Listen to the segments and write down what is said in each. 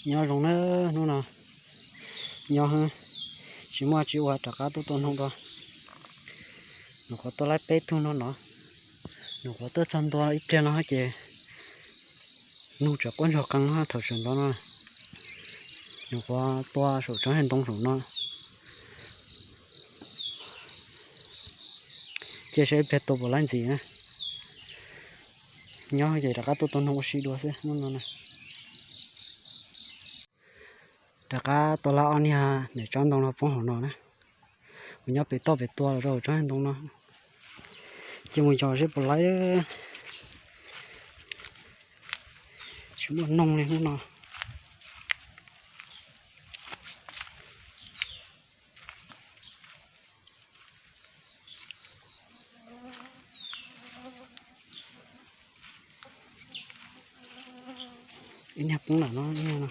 Nyob zoo na, hnub no nyob tsis muaj tsis ua rov qab tuaj tua noog dua. Nyuam qhuav tuaj laib peb tug no no, nyuam qhuav tuaj txog ntua ib pliag no ces noog tseem quaj ntsoog qees no thaum sawv ntxov no. Nyuam qhuav tua saum tsob haiv ntoo saum no. Cia saib ib pliag tua puas laib ntxiv na. Nyob ces rov qab tuaj tua noog ua si dua xwb hnub no na. Rov qab tua laib ob niag ntawm tsob ntoo no poob hauv no na. Kuv nyob pem toj pem tua los rau tsob ntoo no. Cia mus yos seb puas laib. Tsis muaj noog li hnub no. Ib niag poob ntawm no, ib niag no.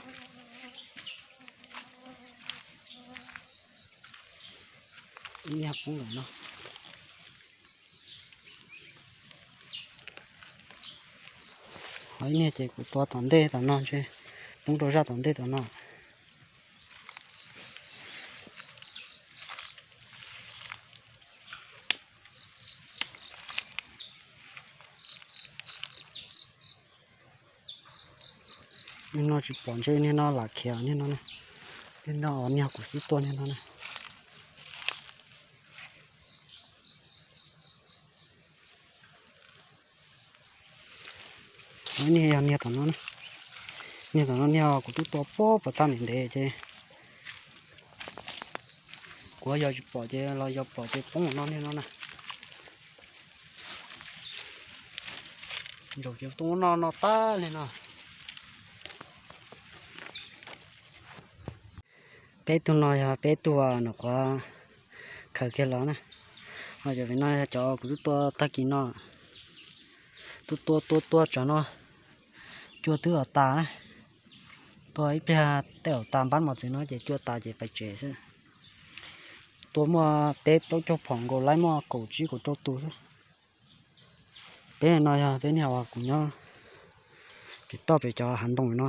Ib niag poob ntawm no. Ho ib niag ces kuv tua tom ntej tom no ntshe poob rau zaj tom ntej tom no. Niag no tsis pom ntshe niag no lam khiav niag no na. Niag no niag kuv xub tua niag no na. Niag yog niag tom no, niag tom no niag kuv twb tua puag puag tag ntev ntev ces kuv yog tsis pom ces los yog pom ces poob no niag no na. Ntsaum ces tuaj no no tag li no. Peb tug no yog peb tug nyuam qhuav khaws kiag los na. Ho cov pem no yog cov kuv twb tua tag kis no, tua tua tua tua tsam no cua twb ua tas na. Tua ib pliag tej zaum tas npab mos txwv no ces cua tas ces pais tsev xwb. Tua muaj peb plaub caug phom nkaus laib muaj kaum tsib kaum rau tus xwb. Peb no yog peb niag uas kuv nyob pem toj pem cov hav ntoo no,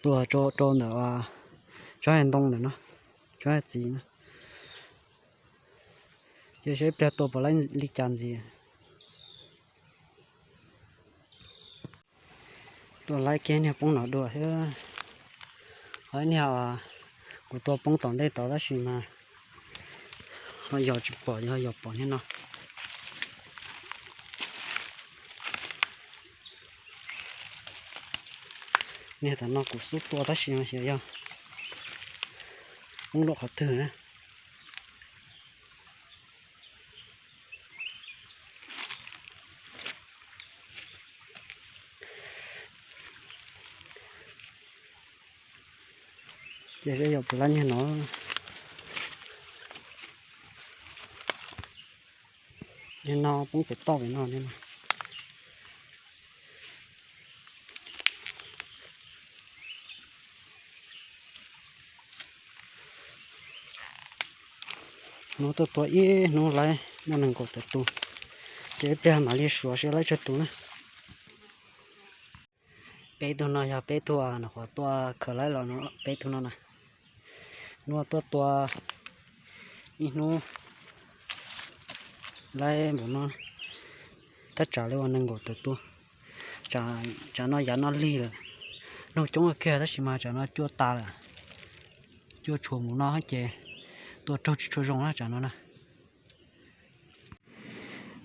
tua rau ntawm tsob haiv ntoo ntawm no, tsob haiv txiv no. Cia saib pliag tua puas laib li cas ntxiv. Tua laib kiag niag poob no dua thiab. Ho ib niag kuv tua poob tom ntej tod tab sis mas ho yog tsis pom, ho yog pom niag no. Niag tom no kuv xub tua tab sis mas xyov yog poob rau qhov twg na. Ces yog puas laib niag no. Niag no poob pem toj pem no. Hnub tuaj tua ib hnub laib muaj nees nkaum tawm tus, ces ib pliag mam li suav seb laib tsawg tus na. Peb tug no yog peb tug nyuam qhuav tuaj khaws laib los no, peb tug no na. Hnub tuaj tua ib hnub laib npaum no, thaj tsam li uas nees nkaum tawm tus. Tsam no yav no lig lawm, noog coob kiag tab sis mas tsam no cua tas lawm. Cua tshuav npaum no ces tua raug tsis tshua zoo na tsam no na.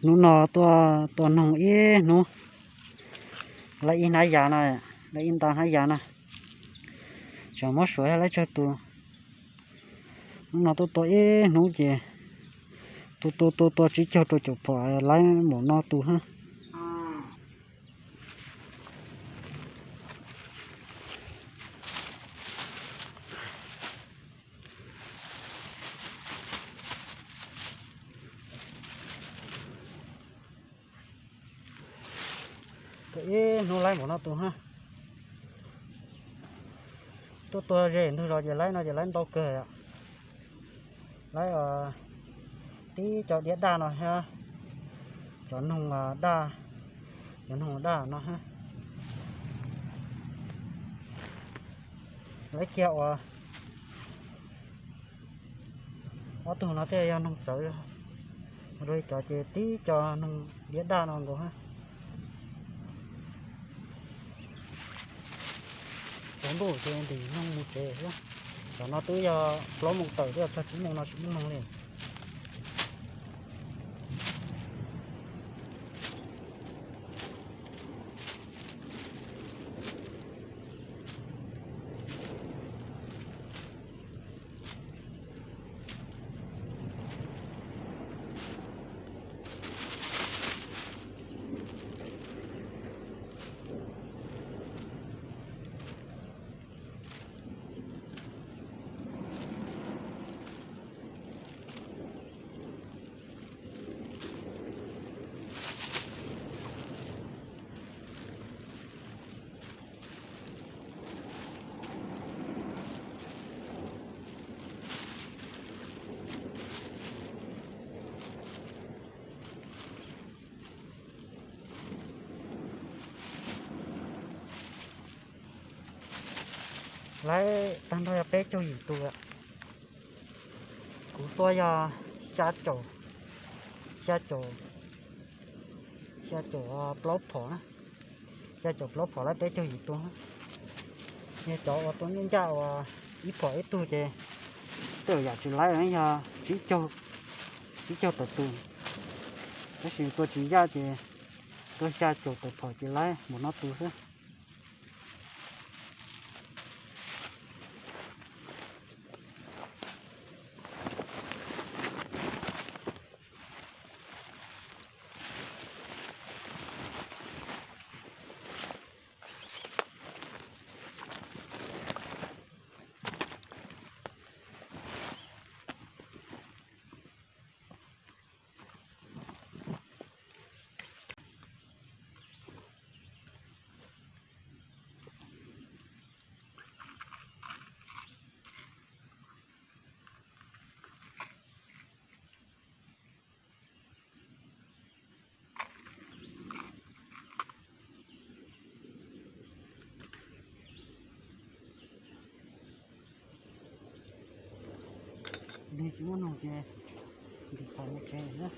Hnub no tuaj tua noog ib hnub, laib ib hnab yas no, laib ib nta hnab yas no, tsam muab suav yog laib tsawg tus. Hnub no tuaj tua ib hnub ces tua tua tua tua tsib caug rau caum phom laib npaum no tus hab. Tua ib hnub laib npaum no tus hab. Tuaj tua ze ntug zos ces laib no ces laib ntau kawg. Laib tib cov diab daj no hab, cov noog daj, cov noog daj no hab. Lawv kiag uas ob tug no thiaj yog noog txawv, ua li cov ces tib co noog liab daj no nkaus. Tsaus ntuj ces ntim noog mus tsev xwb. Tam no twb yog plaub moos tawm twb yog txog tsib moos no tsis muaj noog li. Lawv tag nrho yog peb caug yim tus. Kuv tuaj yog xya caum, xya caum, xya caum plaub phom na, xya caum plaub phom lawv peb caug yim tus. Yog cov uas tua nyuj ncaj uas ib phom ib tug ces tej yam tsis laib yog tsib caug, tsib caug tawm tus, tab sis tua tsis ncaj ces tua xya caum tawm phom ces laib npaum no tus xwb. Nws tsis muaj noog ces ntim phom mus tsev na.